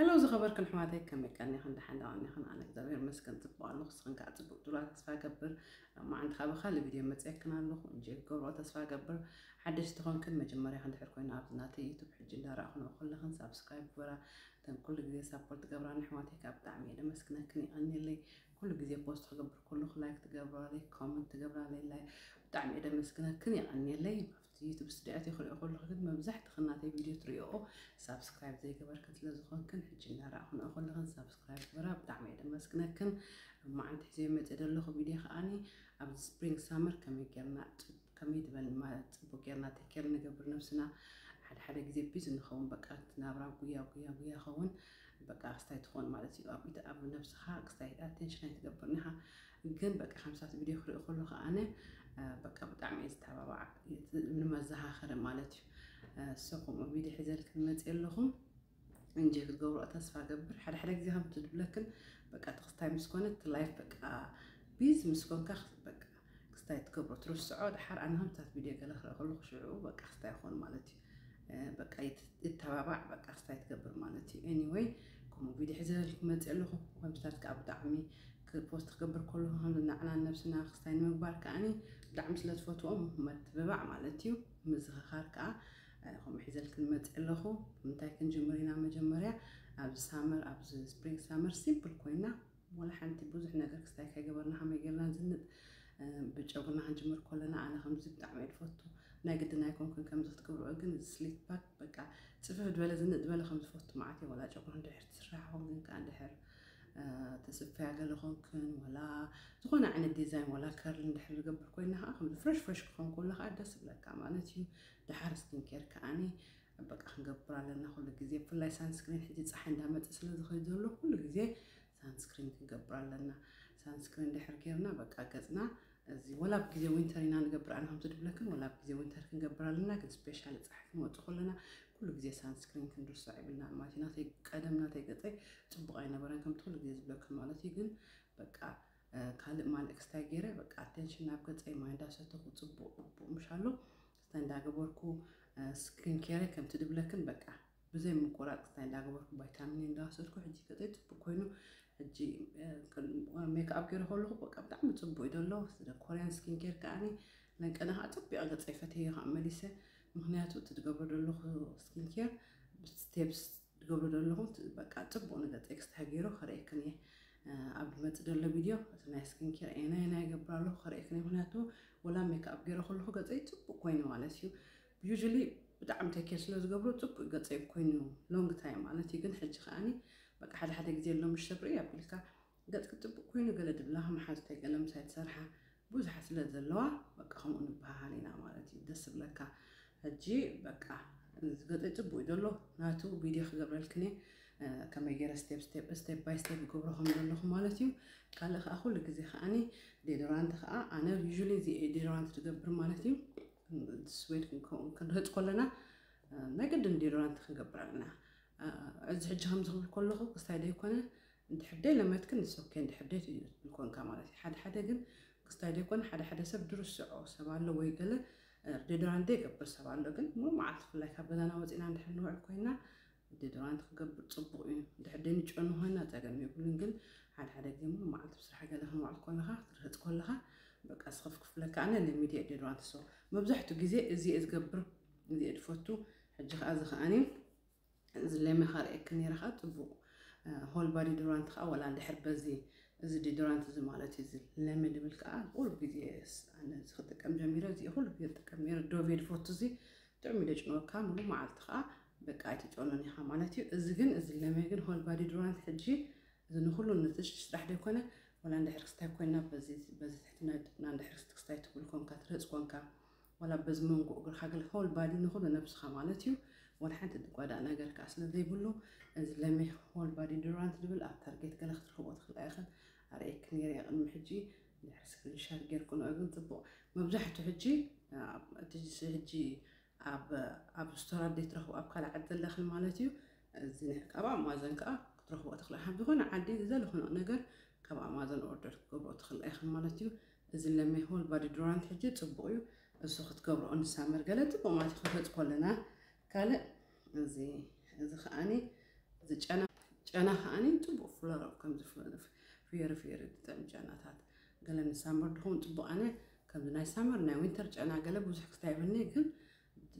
ሄሎ ዝኸበርክን ኣሕዋተይ፣ ከመይ ቀኒኽን? ደሓን ዶ ቀኒኽን? ኣነ እግዚኣብሔር ይመስገን ጽቡቕ ኣለኹ። ንስኽን ከኣ ጽቡቕ ትብላ ተስፋ እገብር። ሎማዓንቲ ከኣ ብኻልእ ቪድዮ መጺኤክን ኣለኹ። እንጂ ክገብሮ ተስፋ እገብር። ሓደሽቲ ኾንክን መጀመርያ እንድሕር ኮይኑ ኣብዚ ናተይ ዩቱብ ሕጂ እንዳረኣኽንኦ ከለኽን ሳብስክራይብ ግበራ። እተን ኩሉ ግዜ ሳፖርት ትገብራኒ ኣሕዋተይ ከኣ ብጣዕሚ እየ ደመስግነክን፣ የቐንየለይ። ኩሉ ግዜ ፖስት ክገብር ከለኹ ላይክ ትገብራለይ፣ ኮመንት ትገብራለይ፣ ላይ ብጣዕሚ እየ ደመስግነክን፣ የቐንየለይ። ኣብቲ ዩቱብ ስቱዲዮ ኣትየ ክሪኦ ከለኹ ግን መብዛሕትኽን ናተይ ቪድዮ ትሪኦ ሳብስክራይብ ዘይገበርክን ስለ ዝኾንክን፣ ሕጂ እናረኣኽንኦ ከለኽን ሳብስክራይብ ግበራ። ብጣዕሚ እየ ደመስግነክን። ሎማዓንቲ ሒዘዮ መፅእ ዘለኹ ቪድዮ ከኣኒ ኣብዚ ስፕሪንግ ሳመር ከመይ ጌርና ጥ-፣ ከመይ ትበል ማ-፣ ፅቡቅ ጌርና ቴክ ኬር ንገብር ነብስና። ሓደ ሓደ ግዜ ቢዚ ንኸውን፣ በቃ እቲ ናብራ ጉያ ጉያ ጉያ ኸውን። በቃ ክስታይ ትኾን ማለት እዩ። ኣብ ኢት-፣ ኣብ ነብስኻ ክስታይ ኣቴንሽን ኣይትገብርን ኢኻ። ግን በቃ ከምሳት ቪድዮ ክርኢ ከለኹ ኣነ፣ እ፣ በቃ ብጣዕሚ እየ ዝተባባዕ፣ ንመዘኻኸሪ ማለት እዩ። እ፣ so ከምኡ ቪድዮ ሒዘልክን መፅእ ኣለኹ። እንጂ ክትገብሮ ተስፋ ገብር። ሓደ ሓደ ግዜ ከምቲ ትብለክን በቃ እቲ ክስታይ ምስ ኮነ እቲ ላይፍ በቃ ቢዚ ምስ ኮንካ በቃ ክስታይ ትገብሮ ትርስዖ። ደሓር ኣነ ከምታት ቪድዮ ገለ ክርኢ ከለኹ ሽዑ በቃ ክስታይ ይኾን ማለት እዩ። እ፣ በቃ ይት-፣ ይተባባዕ በቃ ክስታይ ትገብር ማለት እዩ። ኤኒወይ ከምኡ ቪድዮ ሒዘልክ መፅእ ኣለኹ። ከምታት ከዓ ብጣዕሚ ክ-፣ ፖስት ክገብር ከለኹ ከም ንዓና ነብስና ክስታይ ንምግባር ከኣኒ ብጣዕሚ ስለ ዝፈትዎም መትብባዕ ማለት እዩ። ምዝኽኻር ከዓ፣ እ፣ ከምኡ ሒዘልክን መፅእ ኣለኹ። ብምንታይ ክንጅምር ኢና? መጀመርያ ኣብዚ ሳመር፣ ኣብዚ ስፕሪንግ ሳመር ሲምፕል ኮይና፣ ወላ ሓንቲ ብዙሕ ነገር ክስታይ ከይገበርና ከመይ ጌርና ንዝንጥ፣ እ፣ ብጨጉርና ክንጅምር ከለና ኣነ ከምዚ ብጣዕሚ እየ ዝፈቱ። ናይ ግድን ኣይኮንኩን ከምዚ ክትገብርኦ፣ ግን እዚ ስሊክ ባክ በቃ ጽፍፍ ዝበለ ዝንጥ ዝበለ ከም ዝፈቱ መዓት እየ። ወላ ጨጉሪ እንድሕር ትስራሕ ኾንክን ከኣ እንድሕር፣ እ፣ ተስፍያ ገለ ኾንክን፣ ወላ ዝኾነ ዓይነት ዲዛይን፣ ወላ ከርል እንድሕር ዝገብር ኮይና ከኣ ከምዚ ፍረሽ ፍረሽ ክኾን ከሎ ከኣ ደስ ይብለካ ማለት እዩ። ደሓር ስኪን ኬር ከኣኒ በቃ ክንገብር ኣለና ኩሉ ግዜ። ብፍላይ ሳንስክሪን ሕጂ ጸሓይ እንዳመጸ ስለ ዝኸይድ ዘሎ ኩሉ ግዜ ሳንስክሪን ክንገብር ኣለና። ሳንስክሪን እንድሕር ጌርና በቃ ገጽና እዚ ወላ ኣብ ግዜ ዊንተር ኢና ንገብር፣ ኣነ ከምቲ ድብለክን ወላ ኣብ ግዜ ዊንተር ክንገብር ኣለና። ግን ስፔሻሊ ጸሓይ ክንወጽእ ከለና ኩሉ ግዜ ሳንስክሪን ክንርስዕ ይብልና ማለት እዩ። ናተይ ቀደም ናተይ ገጸይ ጽቡቕ ኣይነበረን ከምቲ ኩሉ ግዜ ዝብለክን ማለት እዩ። ግን በቃ፣ እ፣ ካልእ ማልእ ክስታይ ገይረ በቃ ኣቴንሽን ናብ ገጸይ ማይ እንዳሰተኹ ጽቡቕ ጽቡቕ ምሽ ኣሎ ክስታይ እንዳገበርኩ፣ እ፣ ስኪን ኬረ ከምቲ ድብለክን በቃ ብዘይ ምቁራጽ ክስታይ እንዳገበርኩ ቫይታሚን እንዳወሰድኩ ሕጂ ገጸይ ጽቡቕ ኮይኑ ሕጂ፣ እ፣ ሜክኣፕ ገይረ ከለኹ በቃ ብጣዕሚ ጽቡቕ እዩ ዘሎ። ስለ ኮርያን ስኪን ኬር ከኣኒ ለንቀነ ከዓ ጽቡቕ ገጸይ ፈትየዮ ከዓ መሊሰ። ምኽንያቱ እቲ ዝገብሮ ዘለኹ ስኪን ኬር ስቴፕስ ዝገብሮ ዘለኹ ት-፣ በቃ ጽቡቕ ንገጸይ ክስታይ ገይሩ ከርእየክን እየ። እ፣ ኣብ ዝመጽእ ዘሎ ቪድዮ እቲ ናይ ስኪን ኬር ኣየናይ ኣየናይ ይገብር ኣለኹ ከርእየክን እየ። ምኽንያቱ ወላ ሜክኣፕ ገይረ ከለኹ ገጸይ ጽቡቕ ኮይኑ ማለት እዩ። ዩዥሊ ብጣዕሚ ቴክ ኬር ስለ ዝገብሮ ጽቡቕ ገጸይ ኮይኑ ሎንግ ታይም ማለት እዩ። ግን ሕጂ ከኣኒ በቃ ሓደ ሓደ ግዜ ኣሎ ምሽ ሰብ ርኢ ኣቢልካ ገጽ ክጽቡቕ ኮይኑ ገለ ድብላ መሓዝተይ ገለ ምሳይ ትሰርሓ ብዙሓት ስለ ዘለዋ በቃ ከምኡ ንበሃሃል ኢና ማለት እዩ። ደስ ዝብለካ ሕጂ በቃ ገጸይ ጽቡቕ እዩ ዘሎ ናቱ ቪድዮ ክገብረልክን እየ። እ፣ ከመይ ገይረ ስቴፕ ስቴፕ፣ ስቴፕ ባይ ስቴፕ ይገብሮ ከም ዘለኹ ማለት እዩ። ካልእ ከኣ ኩሉ ግዜ ከኣኒ ዴዶራንት ከኣ ኣነ ዩዥሊ እዚ ዴዶራንት ትገብር ማለት እዩ። ስዌት ክንከውን ክንርህጽ ከለና፣ እ፣ ናይ ግድን ዲዮዶራንት ክንገብር ኣለና። እ፣ እዚ ሕጂ ከምዚ ክብል ከለኹ ክስታይ ደይኮነ፣ እንድሕር ደይለመድክን ንስ ኦኬ፣ እንድሕር ደይ ትብል ኮንካ ማለት እዩ። ሓደ ሓደ ግን ክስታይ ደይኮነ፣ ሓደ ሓደ ሰብ ድርስዖ ሰብ ኣሎ ወይ ገለ፣ እ፣ ዲዮዶራንት ዘይገብር ሰብ ኣሎ። ግን ሙሉእ መዓልቲ ብፍላይ ካብ ገዛና ወፂና እንድሕር ንውዕል ኮይና ዲዮዶራንት ክገብር ጽቡቕ እዩ። እንድሕር ደይ ንጨኑ ኮይና ጸገም የብሉን። ግን ሓደ ሓደ ግዜ ሙሉእ መዓልቲ ብስራሕ ገለ ክንውዕል ከለኻ ክትርህጽ ከለኻ በቃ ስኽፍክፍ ብለካ። ኣነ ለሚደ እየ ዲዮዶራንት፣ so መብዛሕትኡ ግዜ እዚ እየ ዝገብር፣ እዚ እየ ዝፈቱ። ሕጂ ከኣ እዚ ከኣኒ እዚ ለሚ ከርእየክን ነይረ ከኣ ጽቡቕ፣ እ፣ ሆል ባዲ ዲዮዶራንት ከኣ ወላ እንድሕር በዚ እዚ ዲዮዶራንት እዚ ማለት እዩ፣ እዚ ለሚ ዝብል ከኣ ኩሉ ግዜ ስ-፣ ኣነ እዚ ክጥቀም ጀሚረ፣ እዚ ኩሉ ግዜ ዝጥቀም ነይረ። ዶቭ እየ ዝፈቱ፣ እዚ ጥዑም እዩ ደጭንወካ፣ ሙሉእ መዓልቲ ከኣ በቃ ኣይትጨኑን ኢኻ ማለት እዩ። እዚ ግን እዚ ለሚ ግን ሆል ባዲ ዲዮዶራንት ሕጂ እዚ ንኹሉ ንትሽ ስራሕ ደይኮነ፣ ወላ እንድሕር ክስታይ ኮይና በዚ፣ በዚ ትሕትና ድድና እንድሕር ክስታይ ትብል ኮንካ፣ ትረጽ ኮንካ፣ ወላ በዚ መንጎ እግርኻ ገለ ሆል ባዲ ንኹሉ ነብስኻ ማለት እዩ። ወላ ሓንቲ ዝጓዳእ ነገር ከኣ ስለ ዘይብሉ፣ እዚ ለሚ ሆል ባዲ ዲዮዶራንት ዝብል ኣብ ታርጌት ገለ ክትረኽቦ ትኽእላ ኢኽን። ኣርእየኪ ነይረ እየ ቅድሚ ሕጂ፣ እንድሕር ስክሪንሻት ጌርክንኦ ግን ጽቡቕ። መብዛሕትኡ ሕጂ፣ እ፣ እቲ ሕጂ ኣብ፣ ኣብ ስቶራት ዘይትረኽቦ ኣብ ካልእ ዓዲ ዘለኽን ማለት እዩ። እዚ ናይ፣ ካብ ኣማዞን ከኣ ክትረኽቦ ትኽእላ። ካብ ዝኾነ ዓዲ ዝደለኽንኦ ነገር ካብ ኣማዞን ኦርደር ክትገብሮ ትኽእላ ኢኽን ማለት እዩ። እዚ ለሚ ሆል ባዲ ዲዮዶራንት ሕጂ ጽቡቕ እዩ። እሱ ክትገብርኦ ንሳመር ገለ ጽቡቕ ማለት እዩ። ክንፈጽ ከለና ካልእ እዚ፣ እዚ ከኣኒ እዚ ጨና ጨና ከዓኒ ጽቡቕ ፍሎራል ከምዚ ፍየሪ ፍየሪ ዝጥዕም ጨናታት ገለ ንሳመር ድኸውን ጽቡቕ። ኣነ ከምዚ ናይ ሳመር ናይ ዊንተር ጨና ገለ ብዙሕ ክስታይ ይብልኒ፣ ግን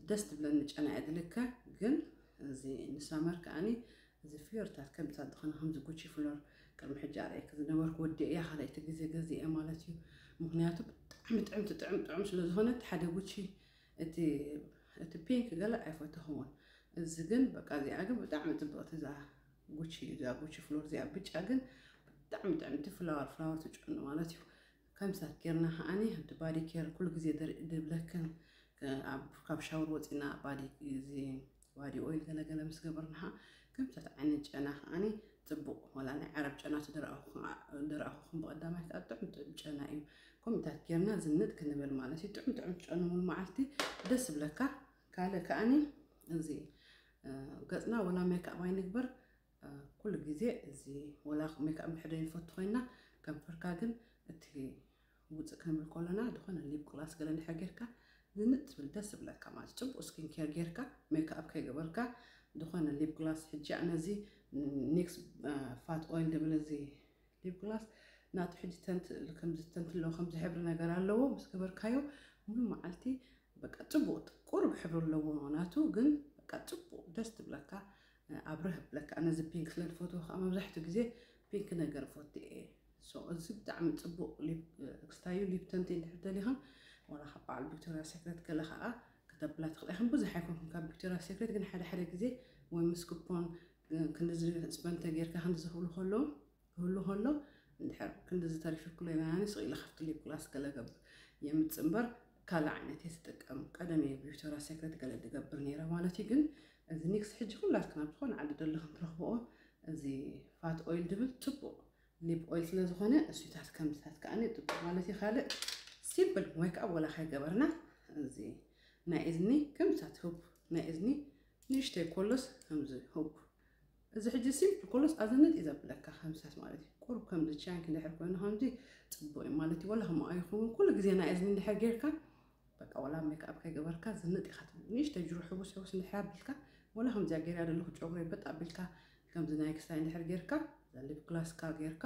ደስ ትብለኒ ጨና እየ ዝልከ። ግን እዚ ንሳመር ከዓኒ እዚ ፍዮርታት ከምታት ዝኾነ ከምዚ ጉቺ ፍሎር ቅድሚ ሕጂ ኣርእየኪ ዝነበርኩ ወዲአ እያ ካልኣይቲ ግዜ ገዚአ ማለት እዩ። ምክንያቱ ብጣዕሚ ጥዕምቲ ጥዕም ጥዑም ስለ ዝኾነት ሓደ ጉቺ እቲ እቲ ፒንክ ገለ ኣይፈተኽዎን። እዚ ግን በቃ እዚኣ ግን ብጣዕሚ ጽብቕቲ እዛ ጉቺ እዛ ጉቺ ፍሎር እዚኣ ብጫ ግን ብጣዕሚ ጥዕምቲ ፍላወር ፍላወር ትጭኑ ማለት እዩ። ከምሳት ጌርና ከዓኒ ኣብቲ ባዲ ኬር ኩሉ ግዜ ድብለክን ካብ ሻወር ወፂና ባዲ እዚ ባዲ ኦይል ገለገለ ምስ ገበርናሃ ከምሳት ዓይነት ጨና ከዓኒ ጽቡቕ ወላ ናይ ዓረብ ጨና ትደረኣኹ ደረኣኹኹም ብቐዳማይ ከዓ ጥዑም ጥዑም ጨና እዩ። ከምታት ጌርና ዝንጥ ክንብል ማለት እዩ። ጥዑም ጥዑም ጨኑ ሙሉ መዓልቲ ደስ ብለካ። ካልእ ከዓኒ እዚ ገጽና ወላ ሜክኣፕ ኣይንግበር ኩሉ ግዜ እዚ ወላ ሜክኣፕ ምሕደር ይፈቱ ኮይና ከንፈርካ ግን እቲ ውፅእ ክንብል ከለና ዝኾነ ሊፕ ግላስ ገለ እንድሕር ጌርካ ዝንጥ ትብል ደስ ብለካ ማለት ጽቡቅ ስኪን ኬር ጌርካ ሜክኣፕ ከይገበርካ ዝኾነ ሊፕ ግላስ ሕጂ ኣነ እዚ ኒክስ ፋት ኦይል ድብል እዚ ሊፕ ግላስ ናቱ ሕጂ ተንት ከምዚ ተንት ኣለዎ ከምዚ ሕብሪ ነገር ኣለዎ ምስ ገበርካዮ ሙሉ መዓልቲ በቃ ጽቡቅ ቁሩብ ሕብሪ ኣለዎ ናቱ ግን በቃ ጽቡቅ ደስ ትብለካ ኣብርህ ብለካ ኣነ እዚ ፒንክ ስለ ዝፈትዎ ከዓ መብዛሕትኡ ግዜ ፒንክ ነገር ፈቱ እየ። እዚ ብጣዕሚ ፅቡቅ ክስታዩ ሊፕተንቲ እንድሕር ደሊኽን ዋላ ካብ በዓል ቪክቶሪያ ሴክሬት ገለ ከዓ ከተብላ ትኽእል ኢኽን ብዙሕ ኣይኮንኩም ካብ ቪክቶሪያ ሴክሬት ግን ሓደ ሓደ ግዜ ወይ ምስ ኩፖን ክንድዚ ስፐንተ ጌርካ ክንድዚ ክብሉ ከለዉ ክህሉ ከሎ እንድሕር ክንድዚ ተሪፉ ኩለና ስቕ ኢለ ካብቲ ሊፕ ግላስ ገለ ገብር የምፅእ እምበር ካልእ ዓይነት እየ ዝጥቀም። ቀደም እየ ቪክቶሪያ ሴክሬት ገለ ዝገብር ነይረ ማለት እዩ። ግን እዚ ኒክስ ሕጂ ኩላትክን ኣብ ዝኾነ ዓዲ ዘለኽን ትረኽብኦ እዚ ፋት ኦይል ድብል ፅቡቕ ሊፕ ኦይል ስለ ዝኾነ እሱታት ከምዚታት ከዓኒ ፅቡቕ ማለት እዩ። ካልእ ሲምፕል ሜክኣፕ ወላ ከይገበርና እዚ ናይ እዝኒ ከምዚታት ሁብ ናይ እዝኒ ንእሽተይ ኮሎስ ከምዚ ሁብ እዚ ሕጂ ሲምፕል ኮሎስ ኣዘነጥ እዩ ዘብለካ ከምሳት ማለት እዩ። ቁሩብ ከምዚ ቻንክ እንድሕር ኮይኑ ከምዚ ፅቡቅ እዩ ማለት እዩ። ወላ ከምኡ ኣይኸውን ኩሉ ግዜ ናይ እዝኒ እንድሕር ጌርካ በቃ ወላ ሜክኣፕ ከይገበርካ ዝንጥ ኢኻ ትብል። ንእሽተይ ጅሩ ሕቡስ ሕቡስ እንድሕር ኣቢልካ ወላ ከምዚኣ ገይራ ዘለኹ ጨጉረይ በጥ ኣቢልካ ከምዚ ናይ ክስታይ እንድሕር ጌርካ ሊፕ ግላስካ ጌርካ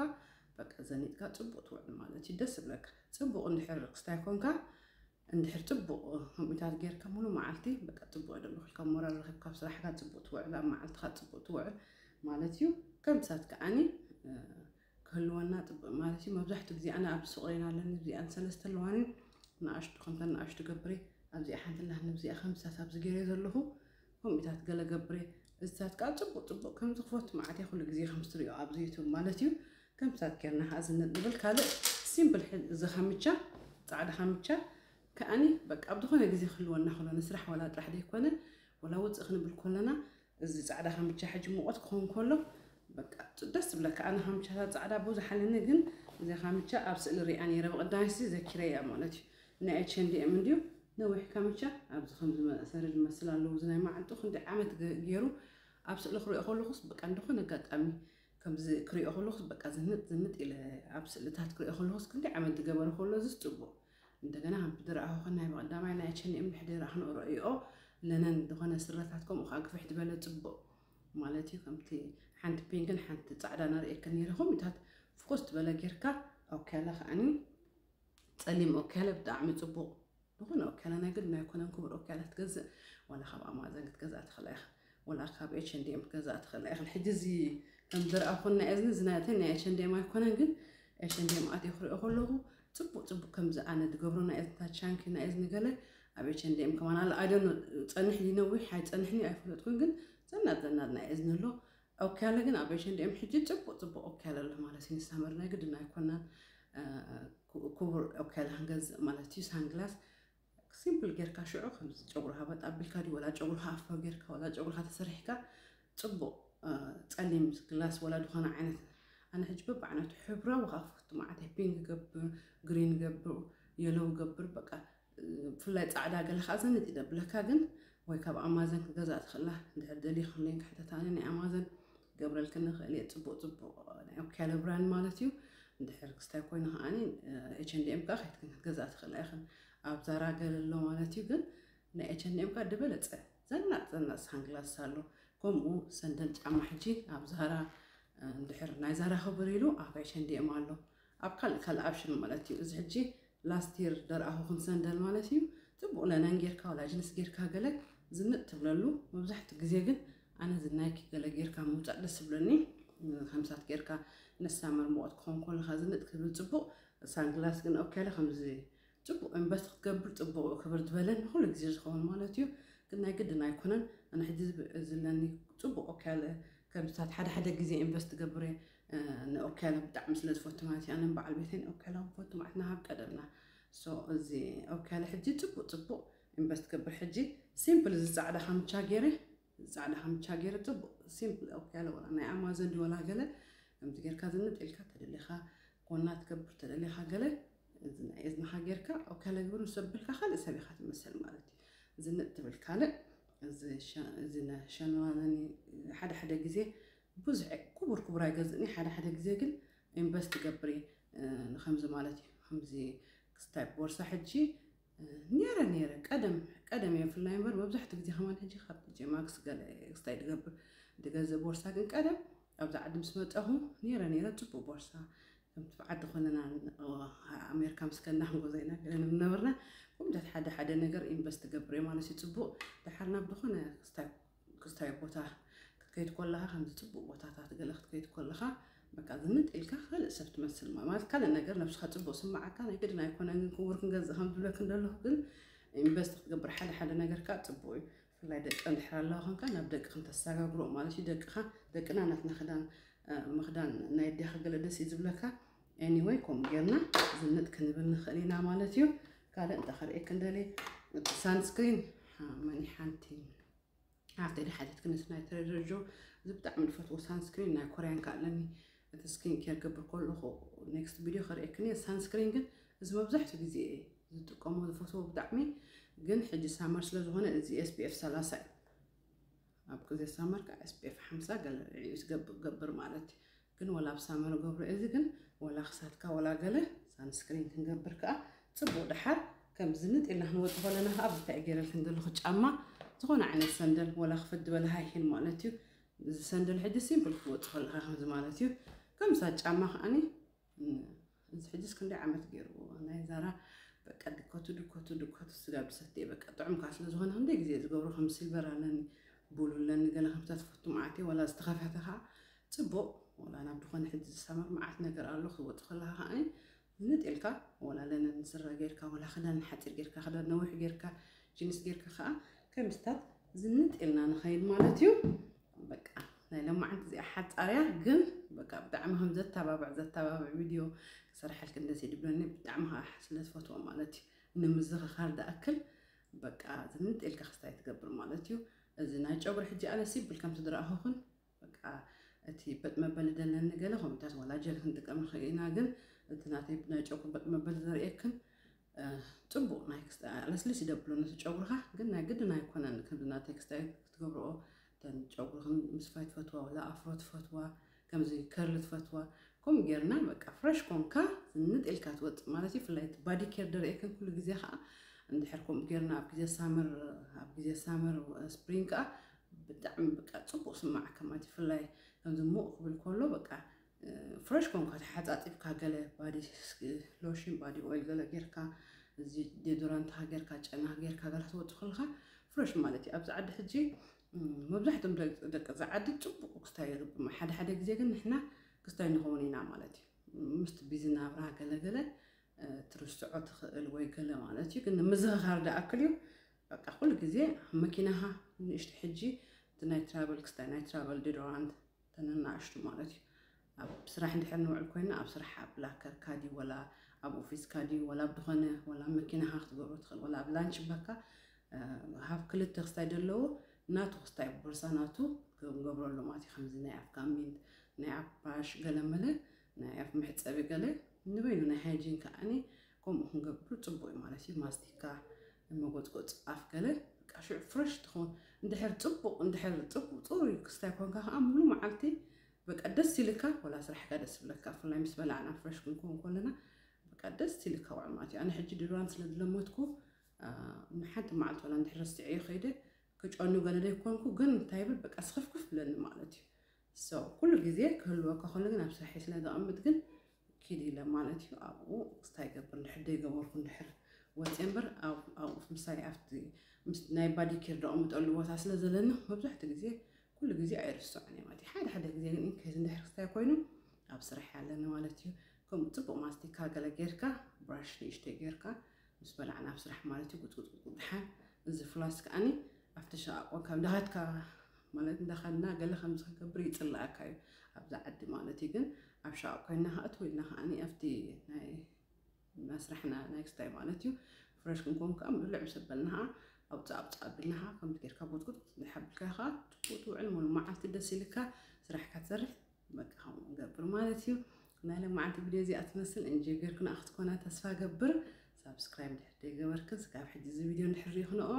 በቃ ዘኒጥካ ፅቡቅ ትውዕል ማለት እዩ። ደስ ዝብለካ ፅቡቅ እንድሕር ክስታይ ኮንካ እንድሕር ጽቡቕ ከምኡታት ጌርካ ሙሉ መዓልቲ በቃ ጽቡቕ ደሎ ኢልካ ሞራል ረኺብካ ኣብ ስራሕካ ጽቡቕ ትውዕል ኣብ መዓልትኻ ጽቡቕ ትውዕል ማለት እዩ። ከምሳት ከዓኒ ክህልወና ጽቡቕ ማለት እዩ። መብዛሕትኡ ግዜ ኣነ ኣብ ሱቕ ሬና ኣለኒ እዚኣን ሰለስተ ኣለዋኒ ንኣሽቱ ከምተን ንኣሽቱ ገብሬ ኣብዚኣ ሓንቲ ላህኒ ኣብዚኣ ከምሳት ኣብዚ ገይረ ዘለኹ ከምኡታት ገለ ገብሬ እዚታት ከዓ ጽቡቕ ጽቡቕ ከምዚ ክፈቱ መዓት እየ ኩሉ ግዜ ከም ትሪኦ ኣብዚ ዩቱብ ማለት እዩ። ከምሳት ጌርና ከዓ ዝንጥ ንብል ካልእ ሲምፕል እዚ ካምቻ ፃዕዳ ካምቻ ከዓኒ በቃ ኣብ ዝኾነ ግዜ ክህልወና ከሎ ንስራሕ ዋላ ጥራሕ ዘይኮነ ዋላ ውፅእ ክንብል ከለና እዚ ፃዕዳ ካምቻ ሕጂ ሙቐት ክኸውን ከሎ በቃ ደስ ዝብለካ ኣነ ካምቻታት ፃዕዳ ብዙሕ ኣለኒ ግን እዚ ካምቻ ኣብ ስእሊ ሪኣ ነይረ ብቐዳማይ ሲ ዘኪረያ ማለት እዩ ናይ ኤች ኤን ዲ ኤም እንድዩ ነዊሕ ካምቻ ኣብዚ ከምዚ መእሰሪ ዝመስል ኣለዉ እዚ ናይ መዓልጡ ክንዲ ዓመት ገይሩ ኣብ ስእሊ ክሪኦ ከለኹስ በቃ እንደኾነ ኣጋጣሚ ከምዚ ክሪኦ ከለኹስ በቃ ዝንጥ ዝንጥ ኢለ ኣብ ስእልታት ክሪኦ ከለኹስ ክንዲ ዓመት ዝገበረ ከሎ እዚ ጽቡቕ እንደገና ከም ብድረኣኹ ናይ ብቐዳማይ ናይ ቸኒኦም ድሕሪ ራእኽን ርእዮ ለነን ዝኾነ ስረታት ከምኡ ከዓ ግፍሕ ዝበለ ጽቡቕ ማለት እዩ ከምቲ ሓንቲ ፒንክን ሓንቲ ጻዕዳ ናርእየከ ነይረ ከምኡታት ፍኩስ ዝበለ ጌርካ ኦኬላ ከዓኒ ጸሊም ኦኬላ ብጣዕሚ ጽቡቕ ዝኾነ ኦኬላ ናይ ግድ ናይ ኮነን ክቡር ኦኬላ ክትገዝእ ዋላ ካብ ኣማዘን ክትገዝኣ ትኽእላ ኢኻ ወላ ካብ ኤች ኤን ዲ ኤም ክትገዝኣ ትኽእላ ኢኻ ሕጂ እዚ ከም ዝረኣኹን ናይ እዝኒ እዚ ናተይ ናይ ኤች ኤን ዲ ኤም ኣይኮነን ግን ኤች ኤን ዲ ኤም ኣትየ ክሪኦ ከለኹ ጽቡቅ ጽቡቅ ከምዚ ኣነ ዝገብሮ ናይ እዝንታት ቻንኪ ናይ እዝኒ ገለ ኣብ ኤች ኤን ዲ ኤም ከማን ኣሎ ኣይደኖ ጸንሕ ይነዊሕ ኣይጸንሕኒ ኣይፈለጥኩን ግን ዘናት ዘናት ናይ እዝኒ ኣሎ ኦኬ ኣለ ግን ኣብ ኤች ኤን ዲ ኤም ሕጂ ጽቡቅ ጽቡቅ ኦኬ ኣለ ኣሎ ማለት እዩ ንሳመር ናይ ግድን ኣይኮናን ክቡር ኦኬ ኣለ ክንገዝእ ማለት እዩ ሳንግላስ ሲምፕል ጌርካ ሽዑ ከምዚ ጨጉርካ በጥ ኣቢልካ ድዩ ወላ ጨጉርካ ኣፍሮ ጌርካ ወላ ጨጉርካ ተሰሪሕካ ጽቡቕ ጸሊም ግላስ ወላ ዝኾነ ዓይነት ኣነ ሕጂ በብዓይነቱ ሕብራዊ ከዓ ክፍቱ ማዓተይ ፒንክ ገብር ግሪን ገብር የሎው ገብር በቃ ብፍላይ ፃዕዳ ገለ ከዓ ዘንጥ ይደብለካ ግን ወይ ካብ ኣማዘን ክገዛእ ትኽእላ እንድሕር ደሊኽለይ ክሕተታኒ ናይ ኣማዘን ገብረልክኒ ክእል እየ ፅቡቅ ፅቡቅ ናይ ኦኬለ ብራንድ ማለት እዩ እንድሕር ክስታይ ኮይኑ ከዓኒ ኤች ኤን ዲ ኤም ከዓ ከይትክን ክትገዛእ ትኽእላ ኢኽን ኣብ ዛራ ገለ ኣሎ ማለት እዩ ግን ናይ ኤች ኤን ዲ ኤም ከዓ ድበለፀ ዘናጥ ዘናጥ ሳንግላስ ኣሎ ከምኡ ሰንደል ጫማ ሕጂ ኣብ ዛራ እንድሕር ናይ ዛራ ክብር ኢሉ ኣብ ፋሽን ዲኤም ኣሎ፣ ኣብ ካልእ ካልእ ኣብሽን ማለት እዩ። እዚ ሕጂ ላስት ይር ደርኣኹ ክንሰንደል ማለት እዩ። ጽቡቕ ለነን ጌርካ ዋላ ጅንስ ጌርካ ገለ ዝንጥ ትብለሉ። መብዛሕትኡ ግዜ ግን ኣነ እዚ ናይኪ ገለ ጌርካ ምውጻእ ደስ ዝብለኒ። ከምሳት ጌርካ ንሳመር ሙቐት ክኾን ከለኻ ዝንጥ ክብል ጽቡቕ። ሳንግላስ ግን ኦኬ ኣለ ከምዚ ጽቡቕ ኢንቨስት ክትገብር ጽቡቕ ክብር ዝበለን ንኹሉ ግዜ ዝኸውን ማለት እዩ። ግን ናይ ግድን ኣይኮነን። ኣነ ሕጂ ዝብ- ዝለኒ ጽቡቕ ኦኬ ኣለ ከምሳት ሓደ ሓደ ግዜ ኢንቨስት ገብር እየ ንኦኬ ኣለ ብጣዕሚ ስለ ዝፈቱ ማለት እዩ። ኣነ በዓል ቤተይ ንኦኬ ኣለ ክፈቱ ማለት ናብ ቀደምና። ሶ እዚ ኦኬ ኣለ ሕጂ ጽቡቕ ጽቡቕ ኢንቨስት ገብር። ሕጂ ሲምፕል እዚ ጻዕዳ ካምቻ ገይረ ጻዕዳ ካምቻ ገይረ ጽቡቕ ሲምፕል ኦኬ ኣለ ወላ ናይ ኣማዞን ድዩ ወላ ገለ ከምዚ ጌርካ ዝንጥ ኢልካ ተደሊኻ ጎና ትገብር ተደሊኻ ገለ እዚ ናይ እዝንኻ ጌርካ ኦኬ ኣለ ግብር ምስ ኣበልካ ካልእ ሰብ ኢኻ ትመስል ማለት እዩ። ዝንጥ ትብል ካልእ እዚ ሸ- እዚ ነ- ሸነዋለኒ ሓደ ሓደ ግዜ ብዙሕ ክቡር ክቡር ኣይገዝእኒ ሓደ ሓደ ግዜ ግን ኢንቨስት ትገብር እየ እ፣ ንከምዚ ማለት እዩ ከምዚ ክስታይ ቦርሳ ሕጂ እ፣ ነይረ ነይረ ቀደም ቀደም እየ ብፍላይ እምበር መብዛሕትኡ ግዜ ከማን ሕጂ ካብ ጄማክስ ገለ ክስታይ ዝገብር ዝገዝእ ቦርሳ ግን ቀደም ኣብዚ ዓዲ ምስ መፀኹ ነይረ ነይረ ፅቡቅ ቦርሳ ከምቲ ብዓዲ ኮነና እ፣ ኣሜሪካ ምስ ከና ክንጎዘ ኢና ገለ ንነበርና ከምታት ሓደ ሓደ ነገር ኢንቨስት ትገብር እየ ማለት እዩ ፅቡቅ ድሓር ናብ ዝኾነ ክስታይ ክስታይ ቦታ ክትከይድ ከለኻ ከምዚ ፅቡቅ ቦታታት ገለ ክትከይድ ከለኻ በቃ ዝንጥ ኢልካ ካልእ ሰብ ትመስል ማ- ማለት ካልእ ነገር ነብስኻ ፅቡቅ ስማዓካ ናይ ግድን ኣይኮነን ግን ክቡር ክንገዝእ ከም ዝብለክ እንደለኹ ግን ኢንቨስት ክትገብር ሓደ ሓደ ነገር ከዓ ፅቡቅ እዩ ብፍላይ ደቂ እንድሕር ኣለዋ ኮንካ ናብ ደቂ ክንተሰጋግሮ ማለት እዩ ደቅኻ ደቅና ናትና ክዳን እ፣ ምኽዳን ናይ ኣዴኻ ገለ ደስ እዩ ዝብለካ anyway ከምኡ ጌርና ዝንጥ ክንብል ንኽእል ኢና ማለት እዩ ካልእ እንታይ ከርእየክ እንደሊ ሳንስክሪን መኒ ሓንቲ ኣብቲ ደ ሓቲት ክንስ ናይ ትሬደር ጆ እዚ ብጣዕሚ ዝፈትዎ ሳንስክሪን ናይ ኮርያን ከኣለኒ እቲ ስኪን ኬር ገብር ከለኹ ኔክስት ቪድዮ ከርእየክኒ ሳንስክሪን ግን እዚ መብዛሕትኡ ግዜ እየ ዝጥቀሞ ዝፈትዎ ብጣዕሚ ግን ሕጂ ሳመር ስለ ዝኾነ እዚ ኤስፒኤፍ ሰላሳ እዩ ኣብ ግዜ ሳመር ከዓ ኤስፒኤፍ ሓምሳ ገለ ሪዩስ ገብር ማለት እዩ ግን ወላ ኣብ ሳመር ገብሮ እዚ ግን ወላ ክሳትካ ወላ ገለ ሳንስክሪን ክንገብር ከዓ ፅቡቅ ድሓር ከም ዝንጥ ኢልና ክንወፅ ከለና ከዓ ብታይ ገይረልክን ዘለኹ ጫማ ዝኾነ ዓይነት ሰንደል ወላ ክፍት ዝበለ ሃይሂል ማለት እዩ እዚ ሰንደል ሕጂ ሲምፕል ክትወፅ ከለካ ከምዚ ማለት እዩ ከምሳ ጫማ ከዓኒ እዚ ሕጂስ ክንደይ ዓመት ገይርዎ ናይ ዛራ በቃ ድኮቱ ድኮቱ ድኮቱ ስጋ ብሰትየ በቃ ጥዑም ከዓ ስለ ዝኾነ ክንደይ ግዜ ዝገብሮ ከም ሲልቨር ኣለኒ ቡሉ ኣለኒ ገለ ከምታ ትፈቱ መዓት ዋላ ዝተኸፈተ ከዓ ፅቡቕ ዋላ ናብ ዝኾነ ሕጂ ዝሳመር መዓት ነገር ኣሎ ክወፅ ከለካ ከዓ ንጥ ኢልካ ዋላ ለነን ስረ ጌርካ ዋላ ክዳን ሓፂር ጌርካ ክዳን ነዊሕ ጌርካ ጅንስ ጌርካ ከዓ ከምስታት ዝንጥ ኢልና ንኸይድ ማለት እዩ በቃ ናይ ለማዓንቲ እዚኣ ሓፃርያ ግን በቃ ብጣዕሚ ከም ዘተባብዕ ዘተባብዕ ቪድዮ ክሰርሐልክ እንደዚ ድብለኒ ብጣዕሚ ከዓ ስለ ዝፈትዎ ማለት እዩ ንምዝኽኻር ዝኣክል በቃ ዝንጥ ኢልካ ክስታይ ትገብር ማለት እዩ እዚ ናይ ጨጉሪ ሕጂ ኣነ ሲብል ከም ስድራእኹን በቃ እቲ በጥ መበሊ ደለኒ ገለ ከምታት ወላ ጀል ክንጥቀም ንኽእል ኢና ግን እቲ ናተይ ናይ ጨጉሪ በጥ መበሊ ዘርእየክን ፅቡቕ ናይ ክስታ ለስልስ ይደብሎ ነቲ ጨጉርኻ ግን ናይ ግድን ኣይኮነን ከምዚ ናተይ ክስታይ ክትገብርኦ ተን ጨጉርኽን ምስፋይ ትፈትዋ ወላ ኣፍሮ ትፈትዋ ከምዚ ከርሊ ትፈትዋ ከምኡ ጌርና በቃ ፍረሽ ኮንካ ዝንጥ ኢልካ ትወፅእ ማለት እዩ ፍላይ ባዲ ኬር ደርእየክን ኩሉ ግዜ ከዓ እንድሕር ከምኡ ጌርና ኣብ ግዜ ሳመር ኣብ ግዜ ሳመር ስፕሪንግ ከዓ ብጣዕሚ በቃ ፅቡቅ ስማዓካ ማለት እዩ ፍላይ ከምዚ ሙቅ ክብል ከሎ በቃ ፍረሽ ኮንካ ተሓፃፂብካ ገለ ባዲ ሎሽን ባዲ ኦይል ገለ ጌርካ እዚ ዴዶራንትካ ጌርካ ጨና ጌርካ ገለ ክትወፅ ከለካ ፍረሽ ማለት እዩ ኣብዚ ዓዲ ሕጂ መብዛሕትኦም ደቂ ዝዓዲ ፅቡቅ ክስታይ ይግብም ሓደ ሓደ ግዜ ግን ንሕና ክስታይ ንኸውን ኢና ማለት እዩ ምስቲ ቢዚ ናብራ ገለገለ ትርስዖ ትኽእል ወይ ገለ ማለት እዩ ግን ምዝኽኻር ዝኣክል እዩ በቃ ኩሉ ግዜ መኪናኻ ንእሽቲ ሕጂ እቲ ናይ ትራቨል ክስታይ ናይ ትራቨል ዲዶራንት ተነናእሽቱ ማለት እዩ ኣብ ስራሕ እንድሕር ንውዕል ኮይና ኣብ ስራሕ ኣብ ላከርካ ድዩ ወላ ኣብ ኦፊስካ ድዩ ወላ ብዝኾነ ወላ መኪናኻ ክትገብሮ ትኽእል ወላ ኣብ ላንች በካ ሃብ ክልተ ክስታይ ደለዎ ናቱ ክስታይ ቦርሳ ናቱ ክንገብረሉ ማለት እዩ ከምዚ ናይ ኣፍ ጋሚንት ናይ ኣፍ ብራሽ ገለ መለ ናይ ኣፍ መሕፀቢ ገለ ንበይኑ ናይ ሃይጂን ከዓኒ ከምኡ ክንገብር ፅቡቅ እዩ ማለት እዩ ማስቲካ መጎፅጎፅ ኣፍ ገለ በቃ ሽዑ ፍረሽ ትኸውን እንድሕር ፅቡቅ እንድሕር ፅቡቅ ፅሩይ ክስታይ ኮንካ ከዓ ሙሉ መዓልቲ በቃ ደስ ኢልካ ወላ ስራሕካ ደስ ይብለካ ብፍላይ ምስ በላዕና ፍረሽ ክንከውን ከለና በቃ ደስ ኢልካ ውዕል ማለት እዩ ኣነ ሕጂ ዲዶራንት ስለ ዝለመድኩ ንሓንቲ መዓልቲ ወላ እንድሕር ረስዐዮ ከይደ ክጨኑ ገለ ዘይኮንኩ ግን እንታይ ይብል በቃ ስኽፍክፍ ብለኒ ማለት እዩ So ኩሉ ግዜ ክህልወካ ከሎ ግን ኣብ ስራሕ ስለ ዘቐምጥ ግን ኪድ ኢለ ማለት እዩ። ኣብኡ ክስታይ ገብር እንድሕር ዘይገበርኩ እንድሕር ወፂአ እምበር ኣብኡ ምሳሌ ኣብቲ ናይ body care ዘቐምጠሉ ቦታ ስለ ዘለኒ መብዛሕትኡ ግዜ ኩሉ ግዜ ኣይርስዖን እየ ማለት እዩ። ሓደ ሓደ ግዜ ግን in case እንድሕር ክስታይ ኮይኑ ኣብ ስራሕ ኣለኒ ማለት እዩ። ከምኡ ፅቡቕ ማስቲካ ገለ ጌርካ ብራሽ ንእሽተይ ጌርካ ምስ በላዕና ኣብ ስራሕ ማለት እዩ። ቁጥቁጥቁጥ ድሓን እዚ ፍላስ ከዓኒ ኣብቲ ሸቃቆ ካብ እንዳኸድካ ማለት እንዳኸድና ገለ ከምዚ ክገብር ይፅላኣካ እዩ ኣብዛ ዓዲ ማለት እዩ። ግን ኣብ ሸቃቆ ኮይና ከዓ እትው ኢልና ከዓኒ ኣብቲ ናይ መስርሕና ናይ ክስታይ ማለት እዩ ፍረሽ ክንኮን ከዓ ምልዕ ምስ ኣበልና ከዓ ኣውፃእ ኣውፃእ ኣቢልና ከዓ ከምዚ ጌርካ ቦትኩት ዝሓብልካ ከዓ ትውዕል ሙሉ መዓልቲ ደስ ኢልካ ስራሕካ ትሰርሕ በቃ ከምኡ ንገብር ማለት እዩ። ናይ ሎማዓንቲ ቪድዮ እዚኣ ትመስል እንጆይ ጌርክና ክትኮና ተስፋ ገብር። ሳብስክራይብ ድሕር ዘይገበርክን ስጋብ ሕጂ እዚ ቪድዮ እንድሕር ሪኢክንኦ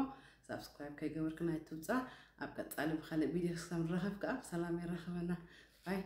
ሳብስክራይብ ከይገበርክን ኣይትውፃ። ኣብ ቀፃሊ ብካልእ ቪድዮ ክሳብ ንራኸብ ከዓ ብሰላም የራኽበና። ባይ።